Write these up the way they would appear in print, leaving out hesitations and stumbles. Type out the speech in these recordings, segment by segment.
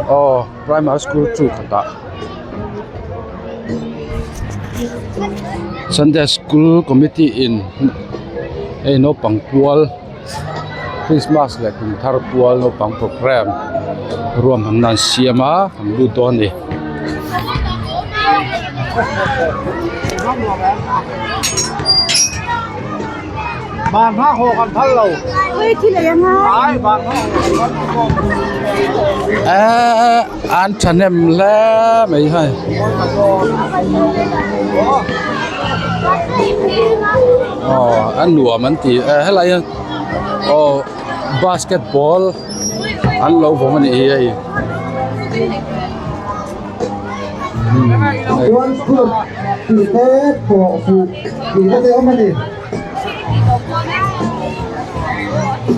Aw primary school chu khatah sunday school committee in hei naupang pual christmas leh kum thar pual naupang programme ruahmanna an siam a an lut dawn a ni. Eee an thahnem hle mai hei aw a nuam an ti e helai hian aw basketball an lo vawm a nih hi hei.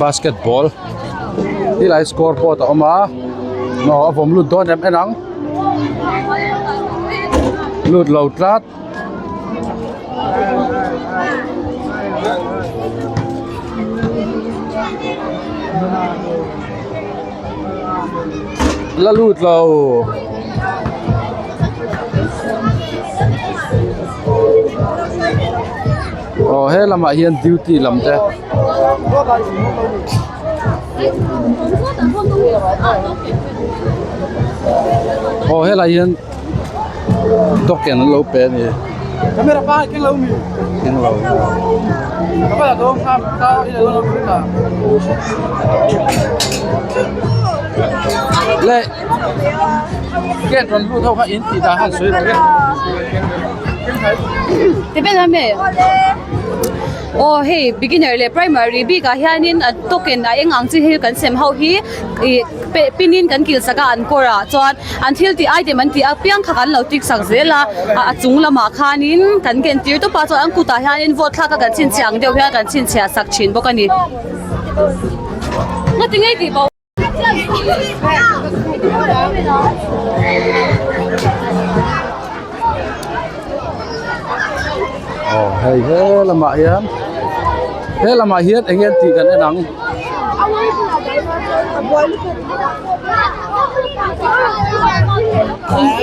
Basketball helai score board a awm a aw a vawm lut dawn em en ang lut lo tlat. La lut lo. Aw he lamah hian duty lam te aw helai hian token an lo pe a ni keng lo le gate rawn lut ho kha in tih dan kha an sawi lo e. Aw hei beginner leh primary bik ah hianin a token a eng ang chi hi kan sem ho hi ih pe pin in kan kil sak a an kawr ah chuan an thil tih item an tih apiang kha kan lo tik sak zel a a chung lamah khanin kan ken tir tawp a chuan an kutah hianin vote thlak a kan chhinchhiah ang deuh hian kan chhinchhiah sak thin bawk a ni. Aw hei he lamah hian he lamah hian eng nge an tih kan en ang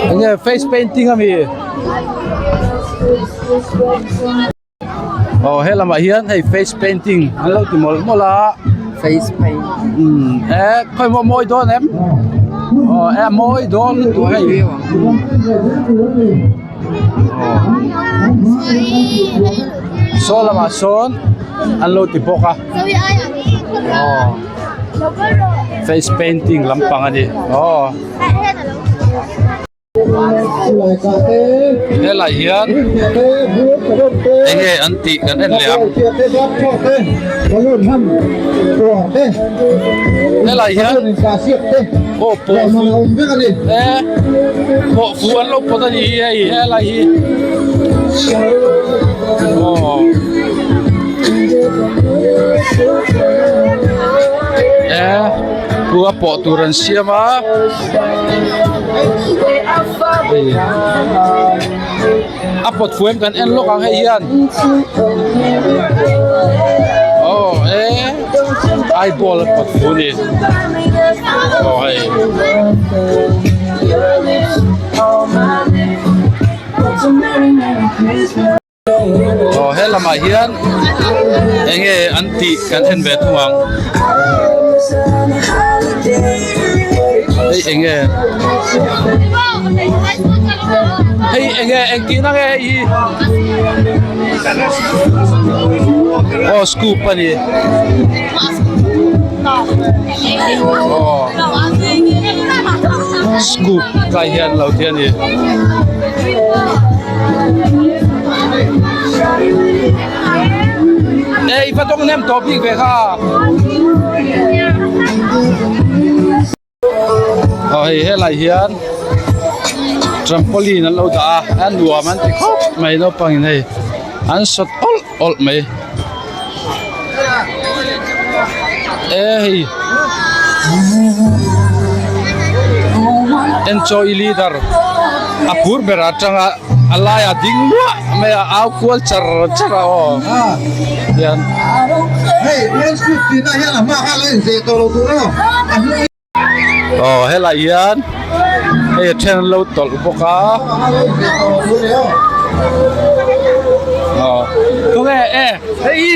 eng nge face painting ami. Aw he lamah hian hei face painting an lo ti mawlh mawlh a face paint umm e khawi maw mawi dawn em aw e a mawi dawn lutuk hei aw saw lamah sawn an lo ti bawk a aw face painting lampang a ni aw. Helai hian enge an tih kan en leh ang helai hian aw pawh fu e pawh fu an lo pawt a ni hi hei helai hi aw e kua pawh tur an siam a. A pawt fuem kan en lawk ang hei hian aw e eyeball a pawt fu a ni aw hei. Aw he lamah hian eng nge an tih kan en ve thung ang hei eng nge hei eng nge eng tihna nge hei hi aw scoop a ni aw scoop kai hian lo ti a ni. Ei va dawng nem tawh bik ve kha. Aw hei helai hian trampoline an lo dah a a nuam an ti khawp mai naupang in hei an sawt awlh awlh mai. E hei enjoy leader a phur ber atanga a laia ding luah mai a au kual char char a aw hian. Aw helai hian hei a then an lo tawlh bawk a aw khawnge e hei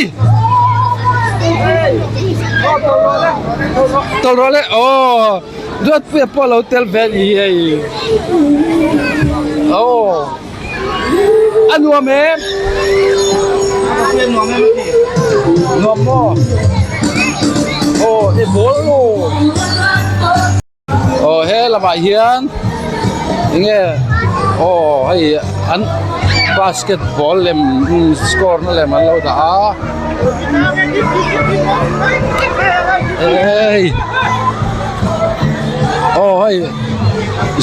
tawlh rawh le aw Duatpuia pawh a lo tel ve a ni hei aw. A nuam em? Nuam maw? Aw he ball lo. Aw he lamah hian enge aw hei an basketball lem score na lem an lo dah a. Hei aw hei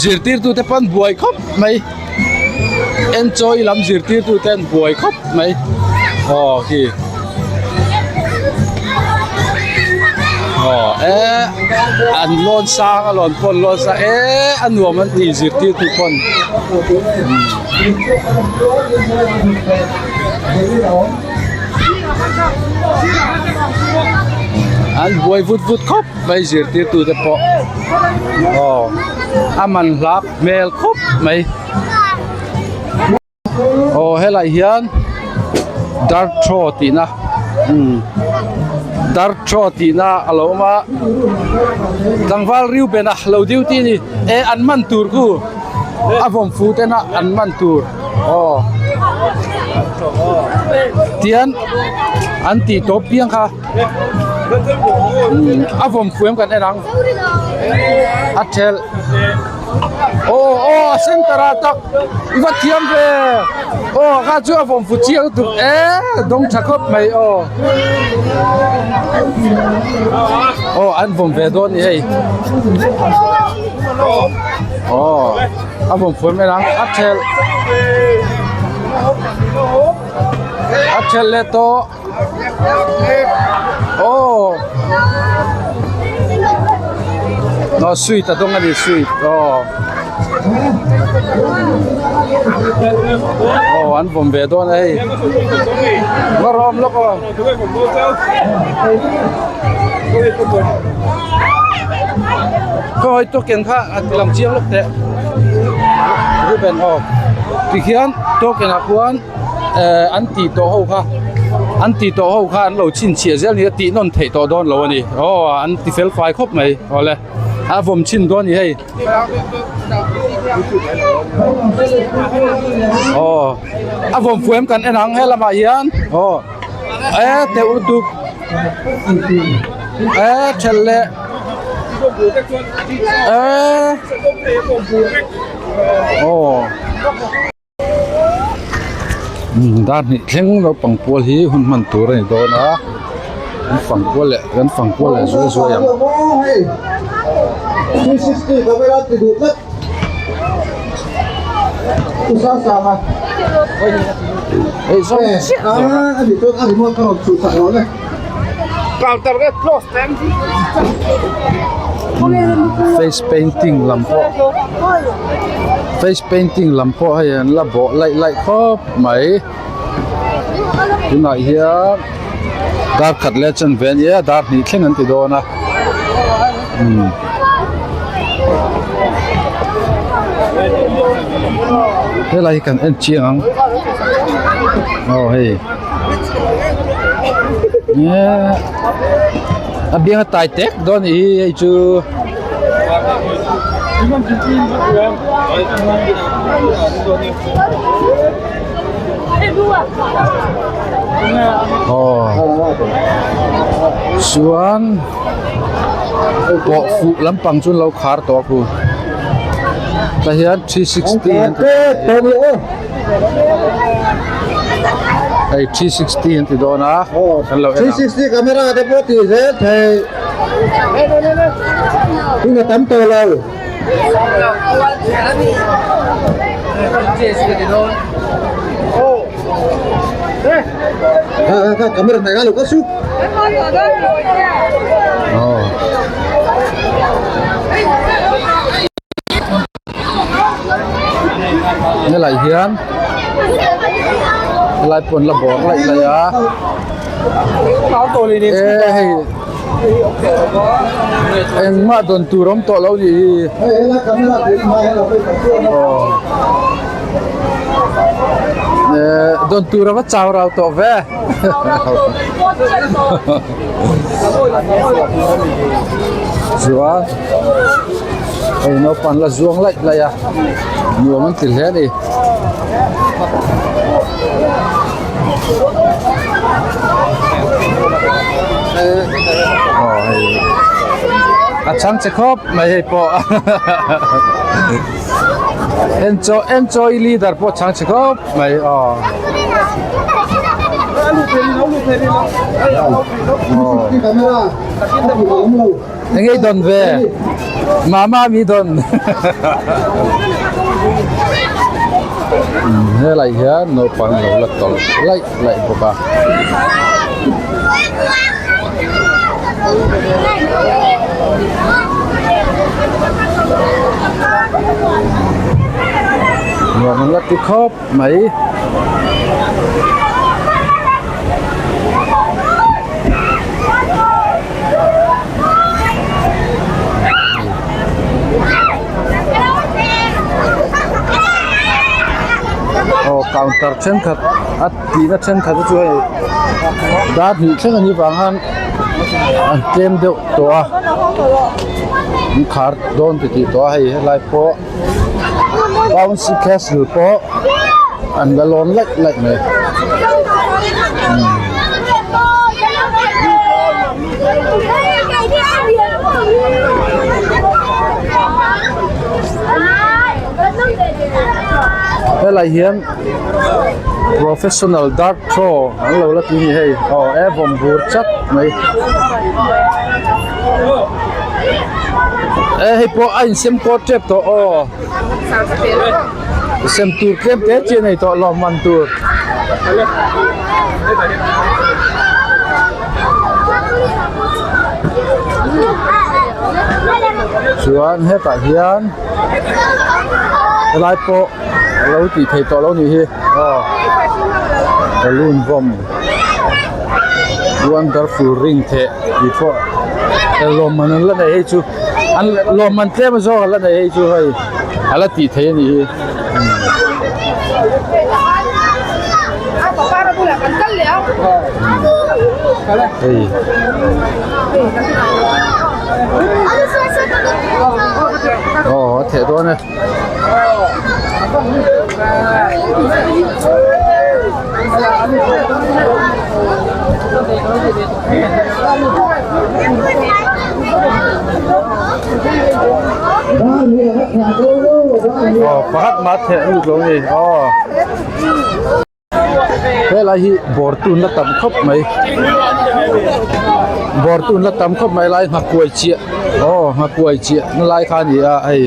zirtirtute pawn buai khawp mai. Enchawi lam zirtirtu te an buai khawp mai aw khi aw eh an lawn sang a lawn pawn lawn sang eh a nuam an ti zirtirtu pawn. An buai vut vut khawp mai zirtirtu te pawh aw a man hlak. Hmel khawp mai aw helai hian dark throw tihna umm dark throw tihna a lo awm a tlangval Reuben-a lo duty a ni e an man tur khu a vawm fu tena an man tur aw tian an tih tawp piang kha. A vawm fu em kan en ang a thelh aw aw a center ah tak i va thiam ve aw kha chu a vawm fu chiang lutuk e dawng tha khawp mai aw aw an vawm ve dawn a ni hei aw a vawm fu em en ang a thelh a thelh leh tawh. Aw aw sweet a dawng a ni sweet aw aw an vawm ve dawn a hei va rawm lawk aw khawi token kha a ti lang chiang lawk teh Reuben aw tikhian token ah khuan. eh an tih tawh ho kha an tih tawh ho kha an lo chhinchhiah zel ni a tih nawn theih tawh dawn lo a ni aw an ti fel fai khawp mai awle a vawm chhin dawn a ni hei aw a vawm fuh em kan en ang he lamah hian aw e teuh lutuk e thelh leh e aw. Dar hnih thleng naupang pawl hi hun hman tur a ni dawn a an fang kual leh kan fang kual leh zuai zuai ang. Face painting lam pawh face painting lam pawh hei an la bawh laih laih khawp mai tunah hian dar khat leh chanve a nia dar hnih thleng an ti dawn a umm helai hi kan en chiang ang aw hei. A biang a tai tek dawn anih hi hei chu aw chuan pawh fuh lampang chu an lo khar tawh a khu tah hian 360 an ti. Hei 360 an ti dawn a kan lo en ang. 360 camera te pawh tih zel thei hun a tam tawh lo. Kha kha kha camera hnaih a lo ka sup. Aw. Helai hian helai pawh an la bawr laih laih a e hei. Engmah dawn tur awm tawh lo nih hi. Aw. Dawn tur a va chau rau tawh ve. Chuan hei naupang la zuang laih laih a nuam an ti hle a ni. Aw hei a chhang che khawp mai hei pawh enchaw enchaw i leader pawh chhang che khawp mai aw. Enge i dawn ve mama mi dawn helai hian naupang lo la tawlh laih laih bawk a. Nuam an la ti khawp mai. Aw counter thenkhat a tihna thenkhat te chu hei dar hnih thleng a nih vang khan an tlem deuh tawh a an khar dawn ti tih tawh a hei helai pawh. Bouncy castle pawh an la lawn laih laih mai helai hian professional dart throw an lo la ti a ni hei aw e vawm bur chat mai. E hei pawh a insem kawr tep tawh aw sem tur tlem te chi a nei tawh lawm man tur. Chuan hetah hian helai pawh lo tih theih tawh lo nih hi aw balloon vawm wonderful ring theh. Tih pawh lawmman an la nei hei chu an lawmman tlem a zawk an la nei hei chu hei a la tih theih a nih hi. Hei aw a theh dawn e. Aw pakhat mah theh lut lo ni aw helai hi bawr tun la tam khawp mai bawr tun la tam khawp mai lai nghakuai chiah aw nghakuai chiah na lai kha a ni a hei.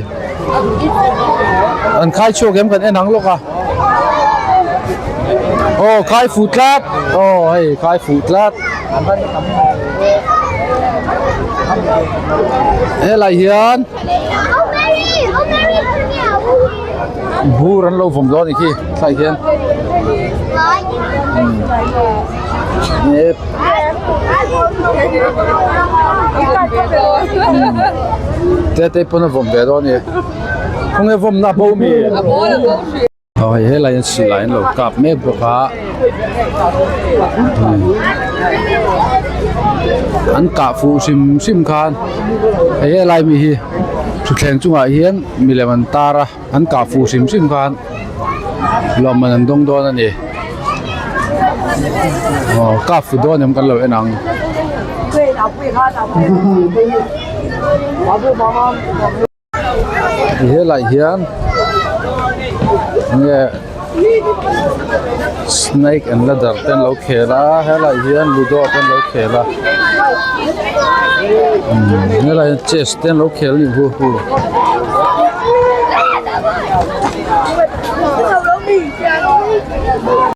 An khai chhuak em kan en ang lawk a aw khai fuh tlat aw hei khai fuh tlat helai hian bur an lo vawm dawn a ni khi thlai hian Tete pawn a vawm ve dawn a ni khawnge vawmna a bo mi aw hei helai hian silai an lo kap mek bawk a an kah fuh hrim hrim khan hei helai mi hi thutthleng chungah hian milem an tar a. An kah fuh hrim hrim khan lawmman an dawng dawn a ni. Aw kah fuh dawn em kan lo en ang. Helai hian nge snake and ladder te an lo khel a helai hian ludo te an lo khel a helai hian chess te an lo khel a nih hu hu.